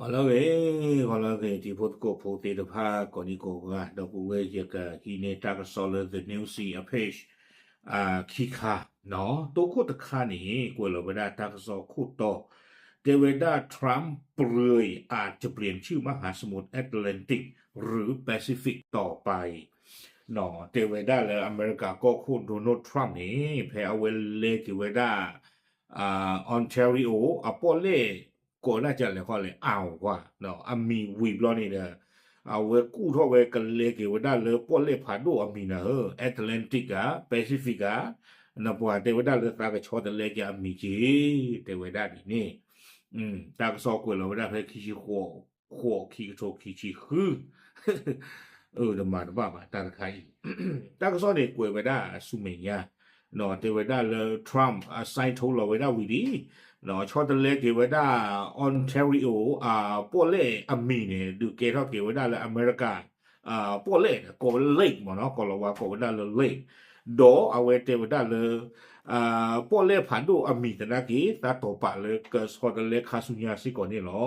ဂီၤလၢအဂ့ၤ, ဂီၤလၢအဂ့ၤ တံၤဖိသကိးဖိသ့ၣ်တဖၣ် ကိးဒံကိးဂၤ, ဒီပုၢ်ဝဲၢ် ယကဟံးန့ၢ်တၢ်ကစီၣ်လၢ The New Sea အ page ခံခါ, တိခိၣ်တခါန့ၣ် ကွဲးလီၤဝဲဒၣ်တၢ်ကစီၣ်ခိၣ်တီ, တဲဝဲဒၣ် Trump ပှ့ၤ อาจจะเปลี่ยนชื่อมหาสมุทรแอตแลนติกหรือ Pacific ต่อไป တဲဝဲဒၣ်လၢအမဲရကၤကီၢ်ခိၣ် Donald Trump န့ၣ် ဖဲအဝဲလဲၤက့ၤဝဲဒၣ် Ontario အပီၣ်လဲၣ် ကိးဒၣ်ကလဲာ်ခီလဲၣ် အၣ်ဝါ အမံၤဝံၤဘျီန့ၣ်ဒီး အဝဲကူၣ်ထီၣ်ဝဲကလဲၤက့ၤဝဲဒၣ်လၢပီၣ်လဲၣ်ဖးဒိၣ်အမံၤနၤဧၢ Atlantic ဧါ Pacific ဧါ, နပှၤတဲဝဲဒၣ်လၢသးကဆီတလဲက့ၤအမံၤက့ၤ တဲဝဲဒၣ်ဒ်န့ၣ် တၢ်ကစီၣ်ကွဲးလီၤဝဲဒၣ်ဖဲခံဆံဃိး ဃိး ခံကထိခံဆံဃု တမၤတဘၣ်ဘၣ်တၢ်တခါအံၤ, တၢ်ကစီၣ်န့ၣ်ကွဲးဝဲဒၣ်ဆူမဲာ်ညါ, တဲဝဲဒၣ်လၢ Trump အ sign ထိလီၤဝဲဒၣ်ဝံၤလံ, ဆီတလဲက့ၤဝဲဒၣ် Ontario အပီၣ်လဲၣ်အမံၤန့ၣ် ဒုးကဲထီၣ်က့ၤဝဲဒၣ်လၢအမဲရကၤ ပီၣ်လဲၣ် ကိးဝဲ lake မ့ၢ်နီၤ ကိးလီၤဝါကိးဝဲဒၣ်လၢ lake, ဒီးအဝဲတဲဝဲဒၣ်လၢ ပီၣ်လဲၣ်ဖးဒိၣ်အမံၤသနာ်က့ သးတီၢ်ပာ်လၢကဆီတလဲခါဆူညါစ့ၢ်ကီးန့ၣ်လီၤ.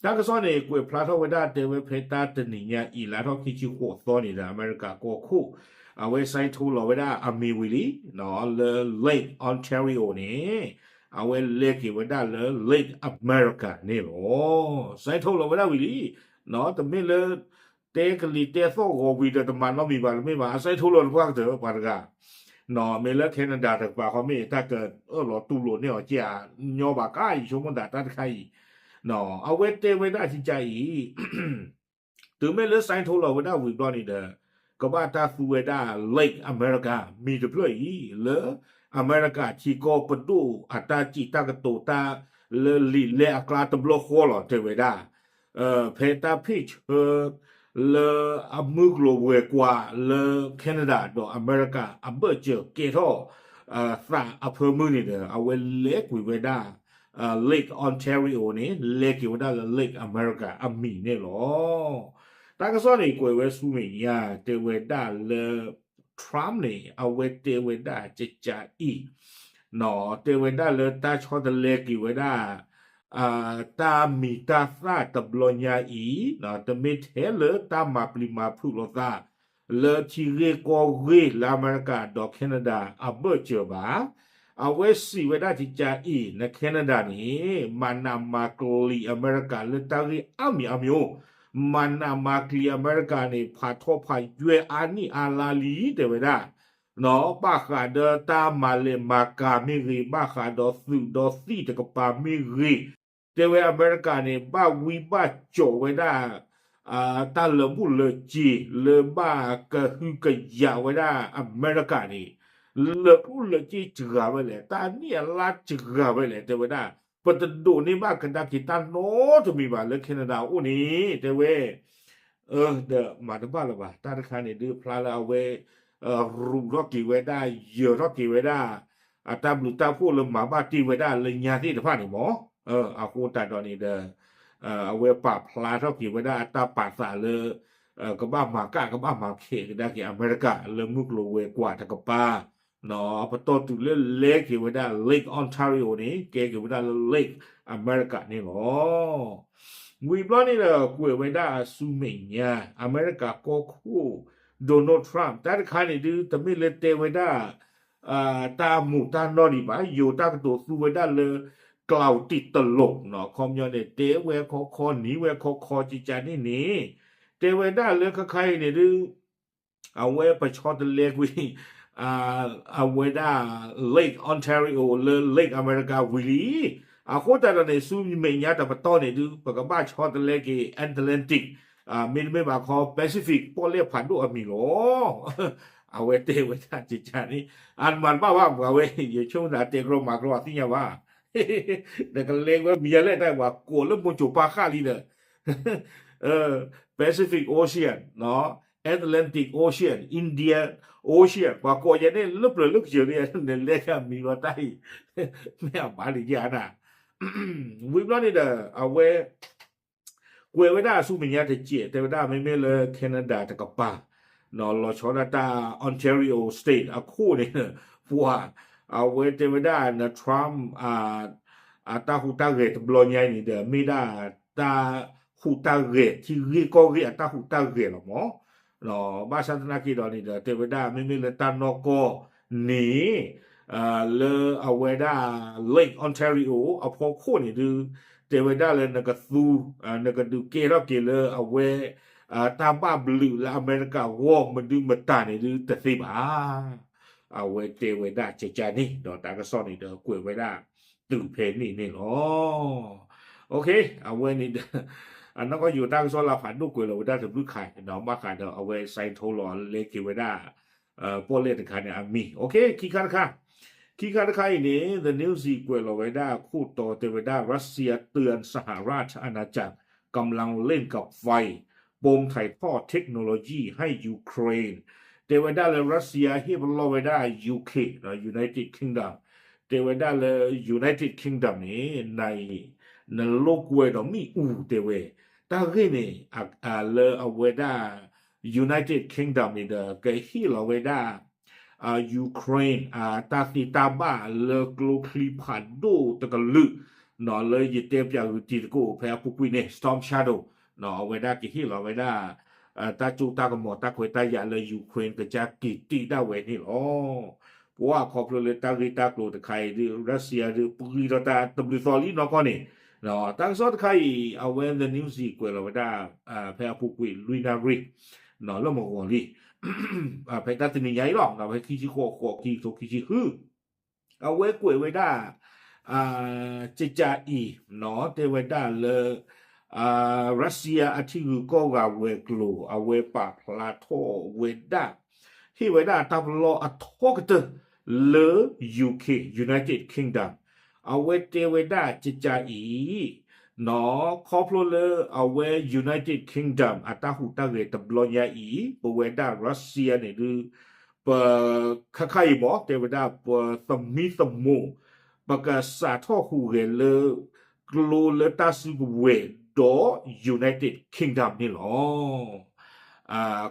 တၢ်ကစီၣ်န့ၣ် ကွဲးဖျါထီၣ်ဝဲဒၣ်တဲဝဲဖဲတၢ်တနံၤညါအံၤ လါထီၣ်ခံဆံဃိးသီန့ၣ်ဒီး အမဲရကၤကီၢ်ခိၣ် အဝဲ sign ထိလီၤဝဲဒၣ်အမံၤဝံၤလံ လၢ Lake Ontario န့ၣ် အဝဲလဲၤက့ၤဝဲဒၣ်လၢ Lake America န့ၣ်လီၤ. sign ထိလီၤဝဲဒၣ်ဝံၤလံ တမ့ၢ်လၢ တဲကလံၤတဲသီၣ်ဂီၤဝံၤဒီးတမၤနီတမံၤဘၣ်တမ့ၢ်ဘၣ် အ sign ထိလီၤတပှၢ်ကတၢၢ်ပှၤတဂၤ မ့ၢ်လၢ Canada တကပၤဃီမ့ၢ် တၢ်ကအၢၣ်လီၤတူၢ်လိာ်န့ၢ်အီၤကဲဧါ ညီဘၣ်ကါအံၤဆိကမိၣ်သးတၢ်တခါအံၤ အဝဲတဲဝဲဒၣ်ကကါအံၤ တုၤမ့ၢ်လၢ sign ထိလီၤဝဲဒၣ်ဝံၤဘျီန့ၣ်ဒီး ကဘၣ်တၢ်သူဝဲဒၣ် Lake America မံၤတဖျၢၣ်အံၤ လၢအမဲရကၤထံကီၢ်ပဒိၣ်အတၢ်စံးတၢ်ကတိၤတၢ် လၢလံာ်လဲအကျါတဘျီဃီလီၤ တဲဝဲဒၣ် ဖဲတၢ်ဖ့ၣ်ဆၢ လၢအမုၢ်ကျိၤဝဲၤကွာ်လၢ Canada ဒီးအမဲရကၤအဘၢၣ်စၢၤကဲထီၣ် သးအဖၢမုၢ်န့ၣ်ဒီး အဝဲလဲၤကွံာ်ဝဲဒၣ် Lake Ontario န့ၣ် လဲၤက့ၤဝဲဒၣ်လၢ Lake America အမံၤန့ၣ်လီၤ. တၢ်ကစီၣ်န့ၣ် ကွဲးဝဲဆူမဲာ်ညါ တဲဝဲဒၣ်လၢ Trump န့ၣ် အဝဲတဲဝဲဒၣ်ကကါအံၤ တဲဝဲဒၣ်လၢတၢ်ဆီတလဲက့ၤဝဲဒၣ် တၢ်မံၤတၢ်သၣ်တဘျီညါအံၤ တမ့ၢ်ထဲလၢတၢ်မၤပျံၤမၤဖုးလိာ်သး လၢထံဂ့ၢ်ကီၢ်ဂ့ၢ်လၢအမဲရကၤဒီး Canada အဘၢၣ်စၢၤဘၣ်. အဝဲစံးဝဲဒၣ်ကကါအံၤ န Canada န့ၣ် မၤနးမၤကျံးအမဲရကၤလၢတၢ်ဂ့ၢ်အါမံၤအါမံၤ, မၤနးမၤကျံးအမဲရကၤန့ၣ် ဖးထီဖးယွဲအါနံၣ်အါလါလံ တဲဝဲဒၣ် ဘၣ်ဃးဒီးတၢ်မၤလဲၤမၤကၤမ့ၢ်ဂ့ၤ, ဘၣ်ဃးဒီးသုးဒီးသံၣ်တကပၤမ့ၢ်ဂ့ၤ, တဲဝဲအမဲရကၤန့ၣ် ဘၣ်ဝံဘၣ်ကၠီၤဝဲဒၣ် တၢ်လၢာ်ဘူၣ်လၢာ်စ့ၤ လၢဘၣ်ကဟုကယာ်ဝဲဒၣ်အမဲရကၤန့ၣ် လၢာ်ဘူၣ်လၢာ်စ့ၤစှၤဝဲလဲၣ်, တၢ်နံၣ်အလါစှၤဝဲလဲၣ် တဲဝဲဒၣ်, ပတဒိးန့ၢ်ဘၣ်ကဒါက့ၤတၢ်နီတမံၤဘၣ်လၢ Canada အအိၣ်န့ၣ် တဲဝဲ ဒီးမၤတဘၣ်လၢၤဘၣ်. တၢ်တခါန့ၣ်ဒုးဖျါလၢအဝဲ ရူးထီၣ်က့ၤဝဲဒၣ် ယၢၤထီၣ်က့ၤဝဲဒၣ် အတၢ်ဘျုးတၢ်ဖှိၣ်လၢမၤဘၣ်တ့ၢ်ဝဲဒၣ်လၢညါသ့ၣ်တဖၣ်န့ၣ်မ့ၢ် အဃိသတးဒီးန့ၣ်ဒီး အဝဲပာ်ဖျါထီၣ်က့ၤဝဲဒၣ်အတၢ်ပာ်သးလၢ ကဘၣ်မၤကၣ်ကဘၣ်မၤခဲးကဒါက့ၤအမဲရကၤ လၢမုၢ်ကျိၤဝဲၤကွာ်တကပၤ ပတီၢ်တုၤလၢလဲက့ၤဝဲဒၣ် Lake Ontario န့ၣ် ကဲက့ၤဝဲဒၣ်လၢ Lake America န့ၣ်လီၤ. ဝံၤဘျီန့ၣ်ဒီး ကွဲးဝဲဒၣ်အဆူမဲာ်ညါ အမဲရကၤကီၢ်ခိၣ် Donald Trump တၢ်တခါန့ၣ်ဒုး တမ့ၢ်လၢတဲဝဲဒၣ် တၢ်မူးတၢ်နီၢ်ဒံးဘၣ်, ယိၤတၢ်ကတိၤသူဝဲဒၣ်လၢ ကလးတံးတလိး ခီပညီန့ၣ် တဲဝဲခီခီနံၤဝဲခီခီကကါန့ၣ်န့ၣ် တဲဝဲဒၣ်လၢခါခါအံၤန့ၣ်ဒုး အဝဲပဆီတလဲကွံာ် အဝဲဒၣ် Lake Ontario လၢ Lake America ဝံၤလံ. အဃိသတးဒီးန့ၣ် ဆူမဲာ်ညါတပတီၢ်န့ၣ်ဒုး ပကဘၣ်ဆီတလဲက့ၤ Atlantic မ့တမ့ၢ်ဘၣ်ခီ Pacific ပီၣ်လဲၣ်ဖးဒိၣ်အမံၤလီၤ. အဝဲတဲဝဲဒၣ်ကကါန့ၣ် အမၤတဘၣ်ဘၣ်ပှၤဝဲ ယဆိကမိၣ်သးတဲကရီမၤကရီအသ့ၣ်ညါဘၣ် နကလဲၤဝဲမံၤယလဲၣ်တၢ်ပှၤ ကိးလၢမိၤစိၤပၤဃၣ်လံဒီး Pacific Ocean, Atlantic Ocean, Indian Ocean ပှၤကိးယဲန့ၣ်လၢပျၢၤလၢကစၢၤလံ နလဲၤကမံၤလီၤတၢ်အံၤ မ့ၢ်အဘၣ်လံယၤနၤ ဝံၤဘျီန့ၣ်ဒီး အဝဲ ကွဲးဝဲဒၣ်အဆူမဲာ်ညါတစဲး တဲဝဲဒၣ်မ့မ့ၢ်လၢ Canada တကပၤ လီၤဆီဒၣ်တၢ် Ontario State အခိၣ်န့ၣ် ပှၤ အဝဲတဲဝဲဒၣ်န Trump အတၢ်ဟူးတၢ်ဂဲၤတဘျီညါအံၤန့ၣ်ဒီး မ့ၢ်ဒၣ် တၢ်ဟူးတၢ်ဂဲၤ ထံဂ့ၢ်ကီၢ်ဂ့ၢ်အတၢ်ဟူးတၢ်ဂဲၤလီၤမး. ဘၣ်ဆၣ်သနာ်က့ဒီးန့ၣ်ဒီး တဲဝဲဒၣ် မ့မ့ၢ်လၢတၢ်နီၢ်ကီၢ်န့ၣ် လၢအဝဲဒၣ် Lake Ontario အဖီခိၣ်န့ၣ်ဒုး တဲဝဲဒၣ်လၢနကသူ နကဒုးကဲထီၣ်က့ၤလၢအဝဲ တၢ်ဘၣ်ဘျုးလၢအမဲရကၤဂီၢ်မနုၤမတၤန့ၣ်ဒုးတသ့ဘၣ်. အဝဲတဲဝဲဒၣ်ကကန့ၣ် ဒီးတၢ်ကစီၣ်န့ၣ်ဒီးကွဲးဝဲဒၣ်တုၤဖဲန့ၣ်န့ၣ်လီၤ. အဝဲန့ၣ်ဒီး အနီၢ်ကီၢ်ယိၤတၢ်ကစီၣ်လၢဖးဒိၣ်ကွဲးလီၤဝဲဒၣ်တဘျုးခါဒီး ဘၣ်ဃးဒီးအဝဲ sign ထိလီၤလဲက့ၤဝဲဒၣ် ပီၣ်လဲၣ်တခါန့ၣ်အမံၤ ခံခါတခါ ခံခါတခါအံၤန့ၣ် The News ကွဲးလီၤဝဲဒၣ်ခိၣ်တီတဲဝဲဒၣ် Russia เตือนสหราชอาณาจักร กำลังเล่นกับไฟ ปมถ่ายทอดเทคโนโลยีให้ยูเครน တဲဝဲဒၣ်လၢ Russia ဟ့ၣ်ပလီၢ်ဝဲဒၣ် UK ဒီး United Kingdom တဲဝဲဒၣ်လၢ United Kingdom န့ၣ် န နလိာ်ကွဲဒီးမ့ၣ်အူတဲဝဲ တၢ်ဂ့ၢ်န့ၣ် လၢအဝဲဒၣ် United Kingdom န့ၣ်ဒီး ကဟ့ၣ်လီၤဝဲဒၣ် Ukraine အတၢ်သ့တၢ်ဘၣ်လၢကျိချံဖးဒိၣ်တကလုာ် လၢယတဲပၠးဂုာ်တံၤသကိးဖဲအပူၤကွံာ်န့ၣ် Storm Shadow အဝဲဒၣ်ကဟ့ၣ်လီၤဝဲဒၣ် တၢ်ကၠိတၢ်ကမီၤတၢ်ခွဲးတၢ်ယာ်လၢ Ukraine ကစၢ်က့ၤတ့ၢ်ဒၣ်ဝဲန့ၣ်လီၤ. ပှၤခီဖျိလၢတၢ်ဂ့ၢ်တၢ်ကျိၤတခါအံၤဒုး Russia ဒုး ပှံၤထီၣ်တၢ်တဘျုးသီလံနီၢ်ကီၢ်န့ၣ် တၢ်ကစီၣ်တခါအံၤ အဝဲ The News ကွဲးလီၤဝဲဒၣ် ဖဲအပူၤကွံာ်လွံၢ်နၣ်ရံၣ် လၢမုၢ်ဂီၤလံ ဖဲတၢ်တနံၤညါအံၤလီၤ ဖဲခံဆံဃိးဃိး ခံကထိခံဆံဃု အဝဲကွဲးဝဲဒၣ် ကကအံၤ တဲဝဲဒၣ်လၢ Russia အထံဂုၤကီၢ်ဂၤဝဲၤကျိၤ အဝဲပာ်ဖျါထီၣ်ဝဲဒၣ် ဟ့ၣ်ဝဲဒၣ်တၢ်ပလီၢ်အထီကတၢၢ်လၢ UK United Kingdom အဝဲတဲဝဲဒၣ်ကကအံၤ ခီဖျိလၢအဝဲ United Kingdom အတၢ်ဟူးတၢ်ဂဲၤတဘျီညါအံၤ ပဝဲဒၣ် Russia န့ၣ်ဒုး ပ ခါခါအံၤမ့ၢ် တဲဝဲဒၣ်ပသမံသမိး ပကစးထီၣ်ဟူးဂဲၤလၢ ကျိလၢတၢ်စုကဝဲၤဒီး United Kingdom န့ၣ်လီၤ.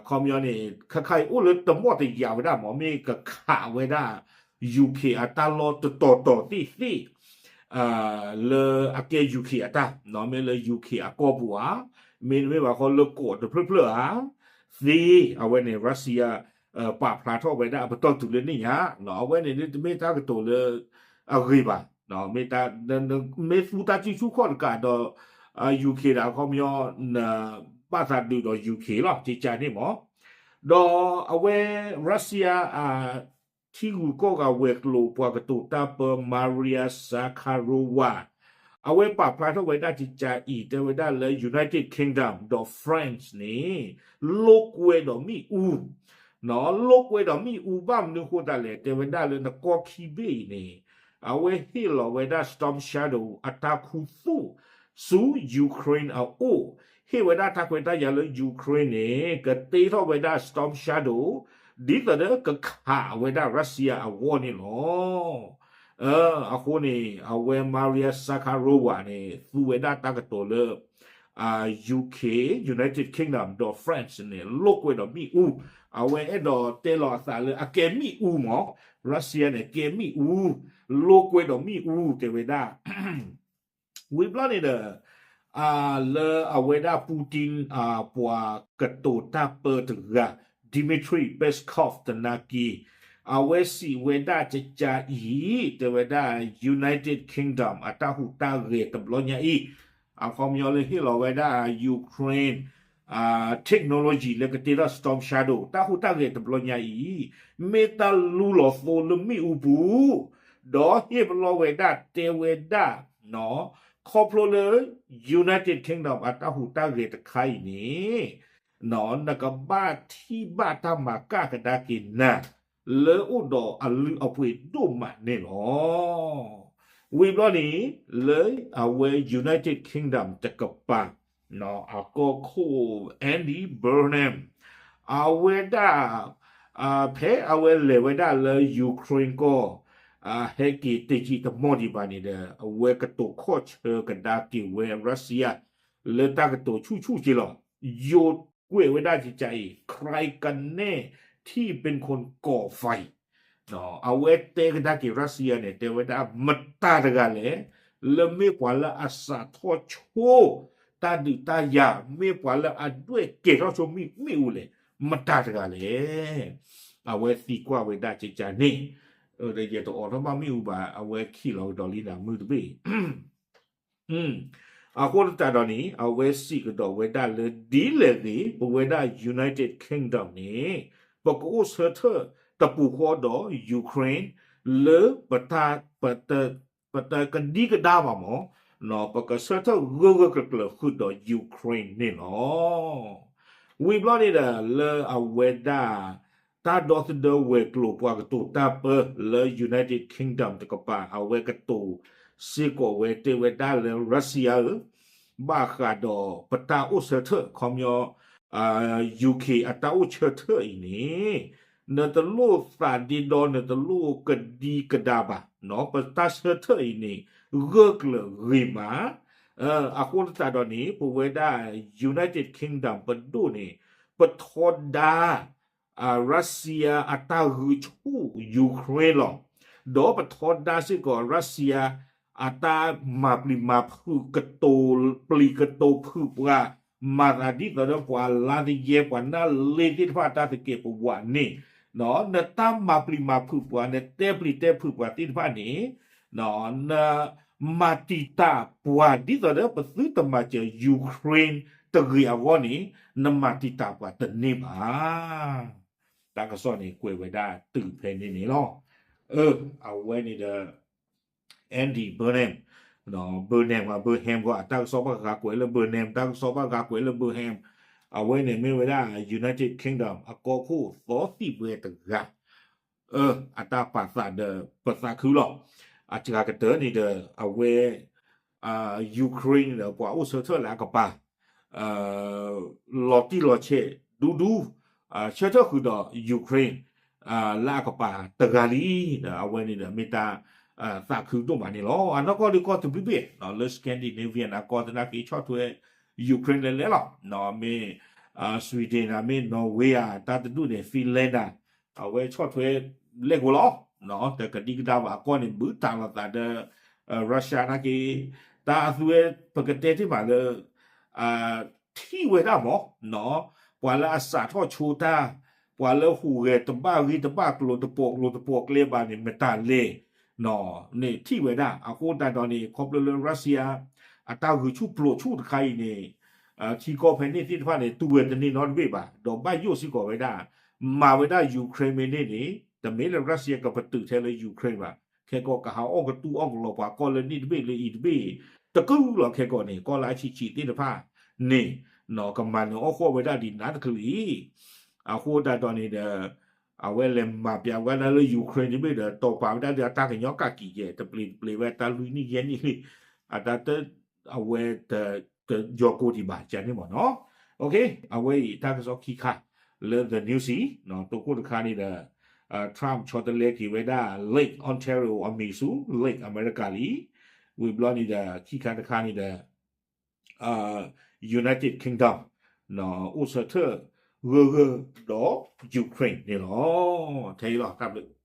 ခီပညီန့ၣ် ခါခါအံၤအိၣ်လၢတမီၢ်တယာ်ဝဲဒၣ်မ့ၢ် မ့ၢ်ကခးဝဲဒၣ် UK အတၢ်လီၢ်တတီၤတီၤသ့ၣ်သ့ၣ် လၢအကဲ UK အတၢ် မ့ၢ်လၢ UK အကီၢ်ပူၤဧါ, မ့တမ့ၢ်ဘၣ်ဃီလၢကီးတဖျၢၣ်ဖျၢၣ်ဧါ, သ့ အဝဲန့ၣ် Russia ပာ်ဖျါထီၣ်ဝဲဒၣ်အပတီၢ်တုၤလၢန့ၣ်ညါ, အဝဲန့ၣ်တမ့ၢ်တၢ်ကတိၤလၢအဂ့ၤဘၣ်, မ့ၢ်သူတၢ်စုဆူၣ်ခီၣ်တကးဒီး UK ဒၣ်အခီပညီ နဘၣ်သးဒုးဒီး UK လီၤ ကကန့ၣ်မ့ၢ်, ဒီးအဝဲ Russia အ ထံဂုၤကီၢ်ဂၤဝဲၤကျိၤပှၤကတိၤတၢ်ပၢ Maria Zakharova အဝဲပာ်ဖျါထီၣ်ဝဲဒၣ်ကကအံၤ တဲဝဲဒၣ်လၢ United Kingdom ဒီး France န့ၣ် လိာ်ကွဲဒီးမ့ၣ်အူ, လိာ်ကွဲဒီးမ့ၣ်အူဘၣ်မနုၤဃိသတးလဲၣ် တဲဝဲဒၣ်လၢနကီၢ်ခံဘ့ၣ်အံၤန့ၣ် အဝဲဟ့ၣ်လီၤဝဲဒၣ် Storm Shadow အတၢ်ခူသူၣ် ဆူ Ukraine အအိၣ်, ဟ့ၣ်ဝဲဒၣ်တၢ်ခွဲးတၢ်ယာ်လၢ Ukraine န့ၣ် ကတ့ထီၣ်ဝဲဒၣ် Storm Shadow ဒ်သိးဒီးကခးဝဲဒၣ် Russia အဂီၢ်န့ၣ်လီၤ. အဃိန့ၣ် အဝဲ Maria Zakharova န့ၣ် သူဝဲဒၣ်တၢ်ကတိၤလၢ UK, United Kingdom ဒီး France န့ၣ် လိာ်ကွဲဒီးမ့ၣ်အူ, အဝဲအဲၣ်ဒိးတဲလီၤအသးလၢအကဲမ့ၣ်အူမ့ၢ်, Russia န့ၣ် ကဲမ့ၣ်အူ, လိာ်ကွဲဒီးမ့ၣ်အူ တဲဝဲဒၣ် ဝံၤဘျီန့ၣ်ဒီး လၢအဝဲဒၣ် Putin ပှၤကတိၤတၢ်ပၢတဂၤ Dmitry Peskov သနာ်က့ အဝဲစံးဝဲဒၣ်ကကအံၤ တဲဝဲဒၣ် United Kingdom အတၢ်ဟူးတၢ်ဂဲၤတဘျီညါအံၤ အခီပညီလၢဟ့ၣ်လီၤဝဲဒၣ် Ukraine technology လၢကတ့ထီၣ် Storm Shadow တၢ်ဟူးတၢ်ဂဲၤတဘျီညါအံၤ မ့ၢ်တၢ်လူလီၤသိလၢမ့ၣ်အူပူၤ ဒီးဟ့ၣ်ပလီၢ်ဝဲဒၣ်တဲဝဲဒၣ် ခီဖျိလၢ United Kingdom အတၢ်ဟူးတၢ်ဂဲၤတခါအံၤန့ၣ် နကဘၣ်ထံၣ်ဘၣ်တၢ်မၤကၣ်ကဒါက့ၤနၤ လၢအိၣ်ဒီးအလုၢ်အပှ့ၤဒိၣ်မးန့ၣ်လီၤ. ဝံၤဘျီန့ၣ် လၢအဝဲ United Kingdom တကပၤ အကီၢ်ခိၣ် Andy Burnham အဝဲဒၣ် ဖဲအဝဲလဲၤဝဲဒၣ်လၢ Ukraine ကီၢ် ဟဲက့ၤတယံာ်တမီၢ်ဒံးဘၣ်န့ၣ်ဒီး အဝဲကတိၤခီၣ်ဆၢကဒါက့ၤဝဲ Russia လၢတၢ်ကတိၤဆူၣ်ဆူၣ်က့လီၤ. ယိၤကွဲးဝဲဒၣ်ကကအံၤ ใครกันแน่ที่เป็นคนก่อไฟ အဝဲတဲကဒါက့ၤ Russia န့ၣ် တဲဝဲဒၣ်မတၤတဂၤလဲၣ် လၢမ့ၢ်ပှၤလၢအစးထီၣ်ဆိ တၢ်ဒုးတၢ်ယၤ မ့ၢ်ပှၤလၢအဒွဲၣ်ကဲထီၣ်ဆိမ့ၣ်အူလဲၣ်, မတၤတဂၤလဲၣ်. အဝဲသံကွၢ်ဝဲဒၣ်ကကန့ၣ်, ယတအိးထီၣ်ဘၣ်မ့ၣ်အူဘၣ်, အဝဲခံးလီၤကဒီးလံနၤမုၢ်တဘ့ၣ် အဃိသတးဒီးန့ၣ် အဝဲစံးကဒီးဝဲဒၣ်လၢဒ်လဲၣ်ဂ့ၤ ပဝဲဒၣ် United Kingdom န့ၣ် ပကအိၣ်ဆၢထၢၣ်တပူၤဃီဒီး Ukraine လၢ ပတကဒံကဒါဘၣ်မး, ပကဆၢထၢၣ်ဂၢၢ်ဂၢၢ်ကျၢၤကျၢၤဃုာ်ဒီး Ukraine န့ၣ်လီၤ. ဝံၤဘျီန့ၣ်ဒီး လၢအဝဲဒၣ် တၢ်ဒီသဒၢဝဲၤကျိၤပှၤကတိၤတၢ်ပၢလၢ United Kingdom တကပၤ အဝဲကတိၤစ့ၢ်ကီးဝဲတဲဝဲဒၣ်လၢ Russia ဧၢ, ဘၣ်ဃးဒီးပတၢ်အိၣ်ဆၢထၢၣ် ခီပညီ UK အတၢ်အိၣ်ဆၢထၢၣ်အံၤန့ၣ် နတလိၣ်သးဒ့ဒီ နတလိၣ်ကဒံကဒါဘၣ်, ပတၢ်ဆၢထၢၣ်အံၤန့ၣ် ဂၢၢ်ကျၢၤဂ့ၤမး, အဃိသတးဒီးန့ၣ် ပဝဲဒၣ် United Kingdom ပဒိၣ်န့ၣ် ပထီဒါ Russia အတၢ်ဂုာ်ဆူၣ် Ukraine လီၤ. ဒီးပထီဒါစ့ၢ်ကီး Russia အတၢ်မၤပျံၤမၤဖုးကတိၤပျံၤကတိၤဖုးပှၤ မၤသးဒ်သိးဒီးပှၤလါသယဲ ပှၤနၢ်လ့သ့ၣ်တဖၣ်တၢ်သကဲးပဝးန့ၣ်, နတၢ်မၤပျံၤမၤဖုးပှၤ နတဲပျံၤတဲဖုးပှၤသ့ၣ်တဖၣ်န့ၣ် နမၤတံာ်တာ်ပှၤဒ်သိးဒီးပသုတမၤစၢၤ Ukraine တဂ့ၤအဂီၢ်န့ၣ် နမၤတံာ်တာ်ပှၤတန့ၢ်ဘၣ်. တၢ်ကစီၣ်န့ၣ်ကွဲးဝဲဒၣ်တုၤဖဲန့ၣ်န့ၣ်လီၤ. အဝဲန့ၣ်ဒီး Andy Burnham, Burnham ဂ့ၤ Burham ဂ့ၤ အတၢ်ကစီၣ်ဘၣ်ဂၤကွဲးလၢ Burnham, တၢ်ကစီၣ်ဘၣ်ဂၤကွဲးလၢ Burham, အဝဲန့ၣ်မ့ၢ်ဝဲဒၣ် United Kingdom အကီၢ်ခိၣ်သီသံၣ်ဘှဲတဂၤ အတၢ်ပာ်သးဒီးပသးခုလီၤ. အစှၤကတၢၢ်န့ၣ်ဒီး အဝဲ Ukraine န့ၣ်ဒီးပှၤအိၣ်ဆၢထၢၣ်လၢအကပၤ လီၤတံၢ်လီၤဆဲးဒူဒူ ဆၢထၢၣ်ဃုာ်ဒီး Ukraine လၢအကပၤတဂၤလံ. ဒီးအဝဲန့ၣ်ဒီးမ့ၢ်တၢ် သးခုဒိၣ်မးန့ၣ်လီၤ. အနီၢ်ကီၢ်ဒုးကီၢ်တဘျုးဘ့ၣ် လၢ Scandinavian အကီၢ်သနာ်က့ဆီၣ်ထွဲ Ukraine လဲၤလဲၤလီၤ. မ့ၢ် Sweden မ့ၢ် Norway တၢ်တဒူၣ်န့ၣ် Finland အဝဲဆီၣ်ထွဲလဲၤကိးလီၤ. တကဒံကဒါဘၣ်အကီၢ်န့ၣ် ဘုတၢ်လီၤသးဒီး Russia နာ်က့ တၢ်အသုဝဲပကတဲတ့ၢ်မးလၢ ထံၣ်ဝဲဒၣ်မး ပှၤလၢအစးထီၣ်ဆိတၢ် ပှၤလၢဟူးဂဲၤတဘၣ်ဂ့ၢ်တဘၣ်ကျိၤ တပိာ်ကျိၤတပိာ်ကျဲဘၣ်န့ၣ် မတၤလဲၣ် န့ၣ်ထံၣ်ဝဲဒၣ်. အဃိသတးဒီးန့ၣ် ခီဖျိလၢ Russia အတၢ်ဂုာ်ဆူၣ်ပျိးဆူၣ်တခါအံၤန့ၣ် ထံကီၢ်ဖဲန့ၣ်သ့ၣ်တဖၣ်န့ၣ် တူၢ်ဝဲတန့ၢ်နီတဘ့ၣ်ဘၣ် ဒီးဘၣ်ယိၣ်စ့ၢ်ကီးဝဲဒၣ် မၤဝဲဒၣ် Ukraine မ့ၢ်န့ၢ်န့ၣ် တမ့ၢ်လၢ Russia ကပတုာ်ထဲလၢ Ukraine ဘၣ်. ခဲကီးကဟးအီၣ်ကတူၢ်အီၣ်ကလီၤပှၤကီၢ်လၢန့ၣ်တဘ့ၣ်လၢအံၤတဘ့ၣ် တကုၢ်လီၤ. ခဲကီးန့ၣ် ကီၢ်လၢအဆံးဆံးသ့ၣ်တဖၣ်န့ၣ် ကမၤနၢၤအီၣ်ဃီၣ်ဝဲဒၣ်ဒ်နးတချုးလံ. အဃိသတးဒီးန့ၣ်ဒီး အဝဲလဲၤမၤပျးဝဲဒၣ်လၢ Ukraine တဘ့ၣ်ဒီး တီၤပာ်ဝဲဒၣ်လၢအတၢ်ကညီကးကံးယဲၢ် တပျ့ၤတပျ့ၤဝဲတၢ်လွံၢ်နံၣ်ယဲၢ်နံၣ်လံ. အတၢ်တ အဝဲတယီၤကိးဒံးဘၣ်ကန့ၣ်မ့ၢ်နီၤ. အဝဲအံၤတၢ်ကစီၣ်ခံခါလၢ The News အံၤ တိခိၣ်တခါန့ၣ်ဒီး Trump ဆီတလဲက့ၤဝဲဒၣ် Lake Ontario အမံၤဆူ Lake America လံ. ဝံၤဘျီန့ၣ်ဒီး ခံခါတခါန့ၣ်ဒီး United Kingdom အိၣ်ဆၢထၢၣ်ဂၢၢ်ဂၢၢ်ဒီး Ukraine န့ၣ်လီၤ. ထဲအံၤလီၤ တၢ်ဘျုး